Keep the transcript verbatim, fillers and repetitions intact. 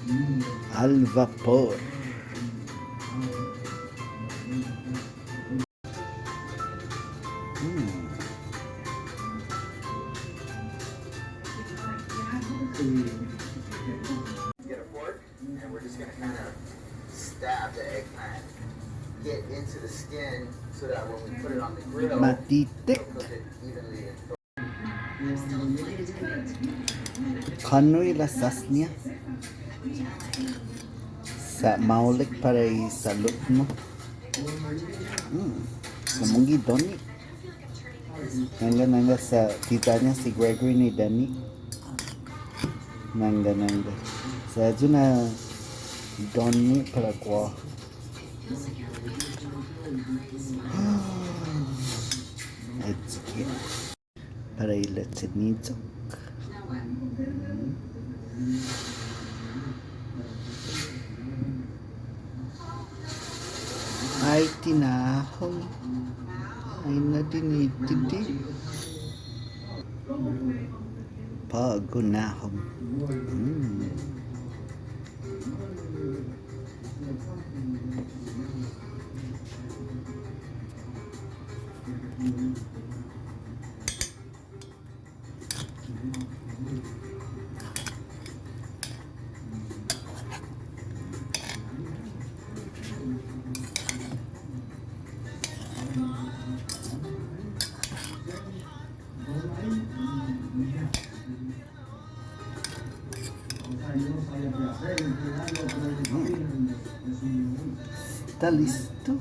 Al vapor. Mm. Get a fork, and we're just gonna kinda stab the eggplant, get into the skin so that when we put it on the grill, Matitek. It'll cook it evenly and Kånnge i lasås-ña? Sa' maolek para i salot-mu. Mm. Sa' mungnga i donne'. Nangga, nangga sa' titå-ña si Gregory ni donne'. Nangga, nangga. Sa' ayu na donne' para guåhu. Ayu ki. Para i leche niyok. Ai tinahong. Ai na dinididi. På'go nahong. Mm. Mm. Esta listo.